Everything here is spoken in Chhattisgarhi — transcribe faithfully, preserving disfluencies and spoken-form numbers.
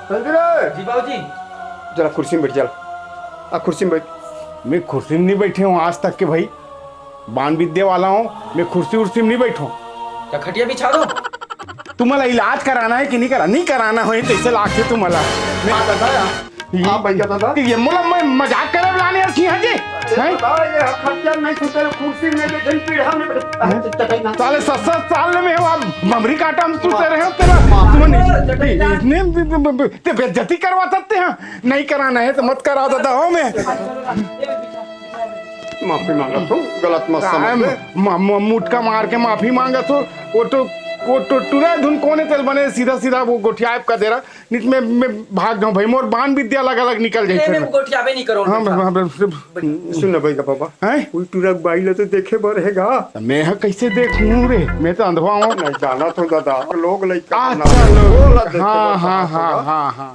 संजू रे, जी बाबूजी। जरा कुर्सी में बैठ, जरा। आ, कुर्सी में बैठ। मैं कुर्सी में नहीं बैठे हूँ आज तक के भाई, बान विद्या वाला हूँ, मैं कुर्सी उर्सी में नहीं बैठूँ। क्या खटिया बिछा दो? तुम्हाला इलाज कराना है कि नहीं करा? नहीं कराना है, तैसे लागते तुम्हाला। मैं हाँ, दादा, ये आप बैठ जाओ, दादा। ये मुला मैं मजाक करे लाने हस यहाँ जी? अरे हैं? दादा, ये खटिया नहीं सुते रहे, कुर्सी में बैठे, पीढ़ा में बैठे। हैं? चटाई ना। साले सत्तर साल में हो आप, ममरी काटा हम सुते रहे हो तेरा। माँ। तुम नहीं, चटाई ना। इतने ते बेइज्जती करवा सकते हैं, नहीं कराना है तो मत कराओ दादा हो मैं। माफी मांगत हूँ, गलत मत समझ ले। म-, म-, मुटका मार के माफी मांगत हो। वो तो, वो तो टुरा धुन कोने तेल बने, सीधा सीधा वो गोठियाब का दे रहा। नित में, मैं भाग जाऊं भाई, मोर बान विद्या अलग अलग निकल जाए नहीं, फिर नहीं, मैं। गोठियाबे नहीं करो, हाँ, गोठिया। हाँ, हाँ, हाँ। सुन ना भाई का पापा, हैं? कोई टुरा बाई ला तो देखे बर रहेगा। तो मैं ह कैसे देखूं रे, मैं तो अंधवा हूँ। नहीं जाना तो दादा, लोग लइका अच्छा, ना, लोग। वो ला देखे हाँ, बर हाँ, कहाँ हाँ, होगा? हाँ, हाँ।